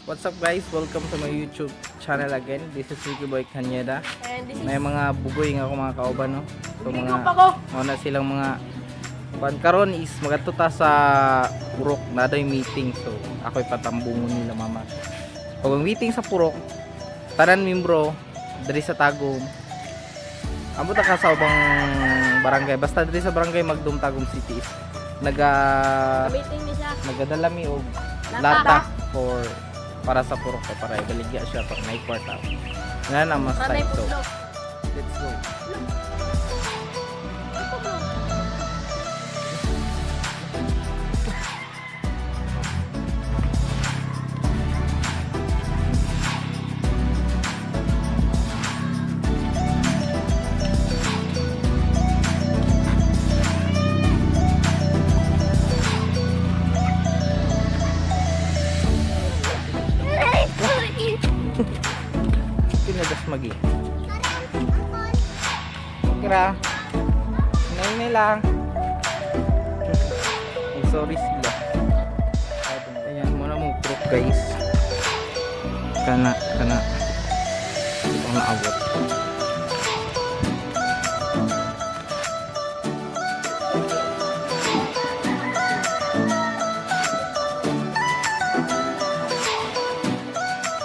What's up, guys? Welcome to my YouTube channel again. This is Ricky Boy Kanyeda. And this is May mga bugoy nga ako, mga kauban, no. So Hindi mga ko pa ko. Mga na silang mga kuan karon is magadto ta sa Purok na daw meeting, so ako'y patambungon nila mama. Pag ang meeting sa Purok, tanan membro diri sa Tagum. Ambot ka sa ubang barangay, basta diri sa barangay Magdum, Tagum City is naga Meeting ni siya. nagadala mi og Lata. lata for para sa purok ko para ibaligya siya pag may kwarta. Nga na mas Para time, so pudlo. Let's go. Pinadas magi. Okay ra. Nay lang. Ay, sorry sila. Ayan, muna mong proof, guys. Kana, kana. Ito ang naabot.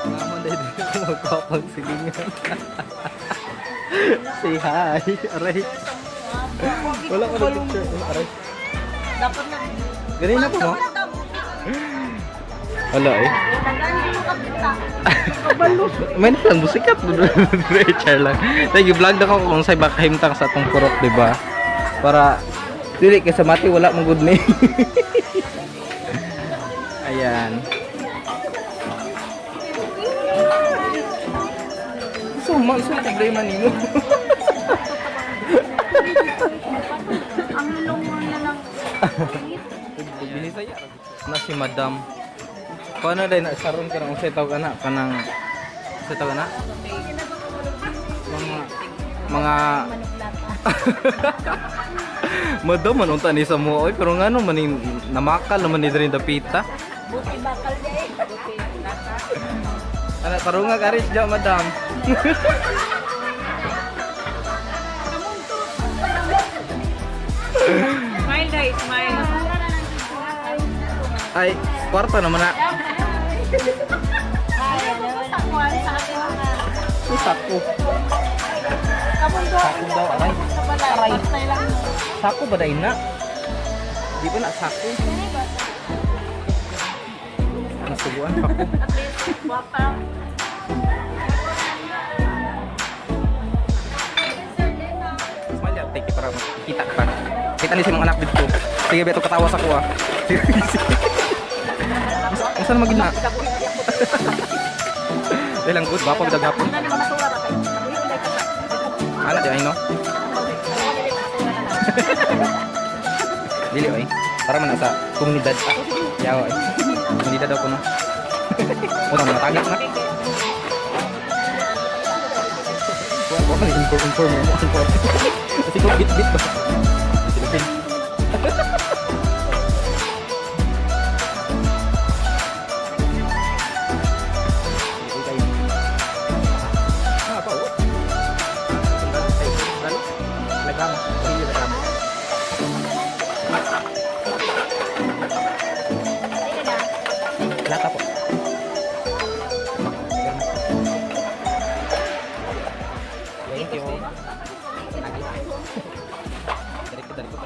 Naman dahil ako magpapang silingan. Say hi. Aray. Wala ko na picture. Aray. Dapat na. Ganun na po mo? Wala eh. Tagaan mo kapita. May na lang musikat. Char lang. Thank you. Vlog na ko kung sa'y bakahimtang sa atong purok, di ba? Para dili kay sa mati wala mong good name. Ayan. So, man, so problema nimo. Ang lulong mo na lang. Binisaya. Na si Madam. Kuno dai na saron ka unsay tawag ana kanang unsay tawag ana? Mga mga Madam man unta ni sa mo oy, pero ngano man ning namakal naman ni diri dapita. Buti bakal niya eh. Buti lata. Ana tarunga ka rin siya, Madam. Smile guys, smile. Ay, kwarta naman na. Ay, sako. Sako daw, aray. Aray. Sako ba dahil na? Di ba na sako? Nasubuan pa ko. At least, wapa. Smile ya, take para kita pa. Kita ni si mga anak dito. Sige, beto katawa sa kuha. Sige. Unsa na magina? Dahil lang good, gwapo gid gapon. Ana di ay no. Dili oy. Para man na sa komunidad. Ah, yawa ay. Komunidad ako no. Una mga tagak na. Wa wa man inform inform mo inform. Kasi ko bit bit ba. Silipin. Ah, pa, oh. Ay, lalo. Lagrama. Hindi lagrama. Lata po. Thank you. Dari ko, dari ko.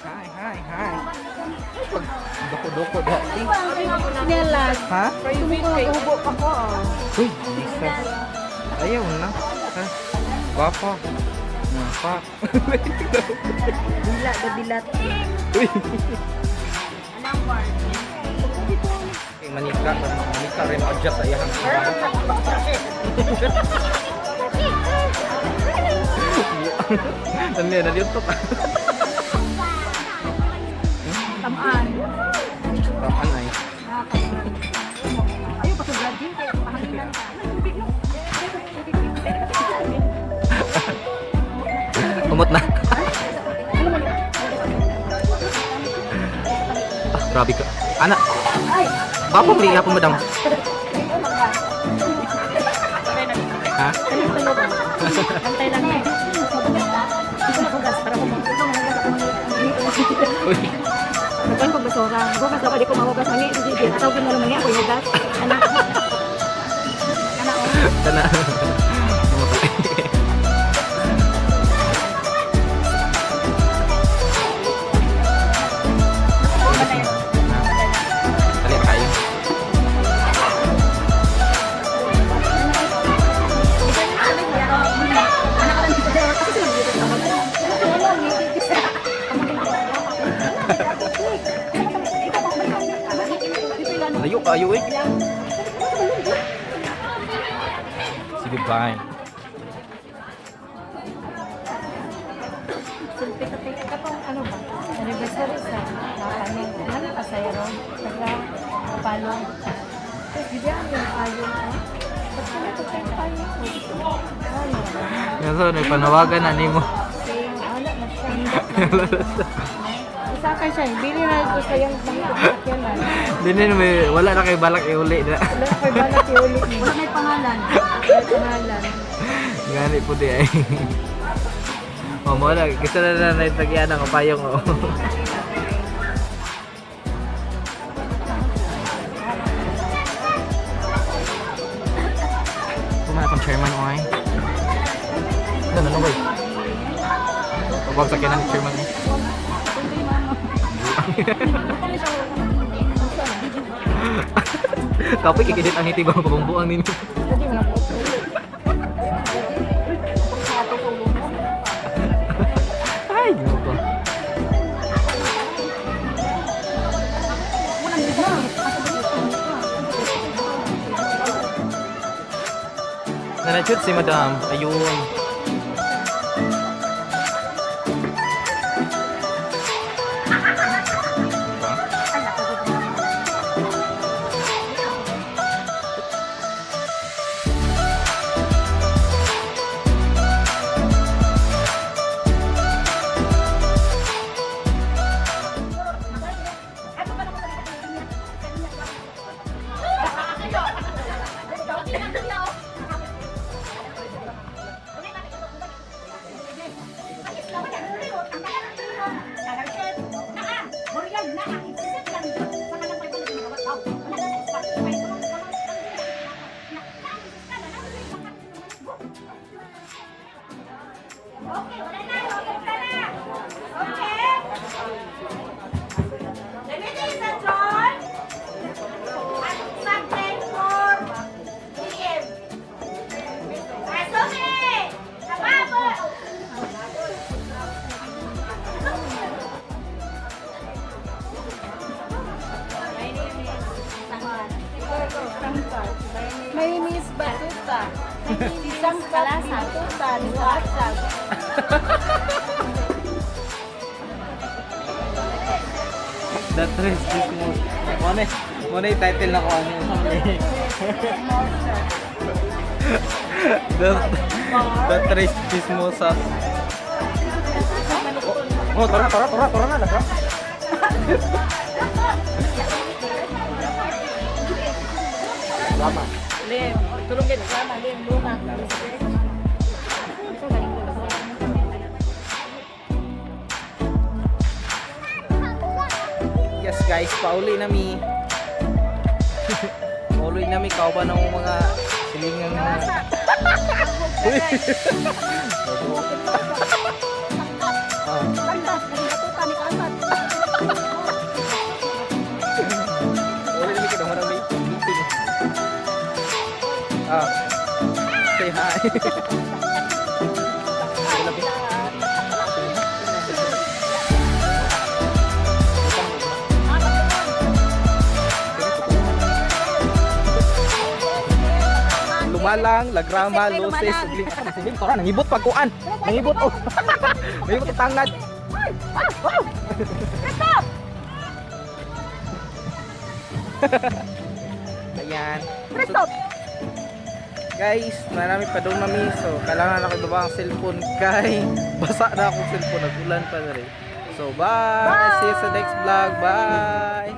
Hi, hi, hi. Pag doko-doko dati. Sinelas. Ha? Tumubo pa ko. Uy, Jesus. Ayaw na. Ha? Guwapo. Guwapo. Bila, dabilat. Uy. Okay, manika. Manika rin adjust sa iyang trabaho. Ano yan? Naliyot ka. Tamaan. Tamaan ay. Ayaw pa sa graduate. Kaya pahanginan ka. Umot na. Ah, grabe ka. Ana. Bapo, mali po, madam. Ha? Antay lang eh. Hindi ko nahugas para kung Uy. Nagkan ko basura. Hugas ako, di ko mahugas. Mani, di tawagin mo naman niya ako hugas. Anak. Anak, oh. Tana. Dali pa kayo. Layo kayo eh. Sige, bye. Katong ano ba? Anniversary sa ano, ano ka sa'yo ron? Taga Palong. Tapos bigyan yung payong ko. Ba't ka na ito yung payong ko? Ano? Ngayon, may panawagan na nimo. Wala na siya. Isa ka siya. Bili na ito sa iyong pangkakyanan. Dinin may wala na kay balak iuli na. Wala na kay balak iuli. Wala may pangalan. Wala may pangalan. Gani po di ay. Oh, mo na kisa na na naitagyan ang payong oh. Kumana tong chairman oy. Ano ano boy? Huwag sa ni chairman eh. Kapoy kikidit ang hiti ba pabungbuang ninyo. Ay, ginoo ko. Nanachut si Madam. Ayun. Diba? Okay, wala na. Okay na. Okay. The meeting is adjourned at exactly 4 p.m. Asumi! Sababo! My name is Batuta. Isang kalasa. Batuta. Luwasag. The tres chismos. Muna, muna yung title na ko ano yun. The tres chismosas. Oh, tara, tara, tara, tara na, tara. Lim. Tulong kayo. Sama, Lim. Luna. Yes guys, pauli na mi. Pauli na mi, kauban ng mga silingang mga... Uy! Ah. Pauli na mi, kaya marami meeting. Ah. Say hi. Labi. Lumalang, Lagrama, Luces, Ugling. Sige, tora, nangibot pagkuan. Nangibot oh. Nangibot ang tangad. Ayan. So, guys, marami pa doon mami. So, kailangan ako ibaba ang cellphone kay basa na akong cellphone. Nagulan pa na rin. So, bye! See you sa next vlog. Bye!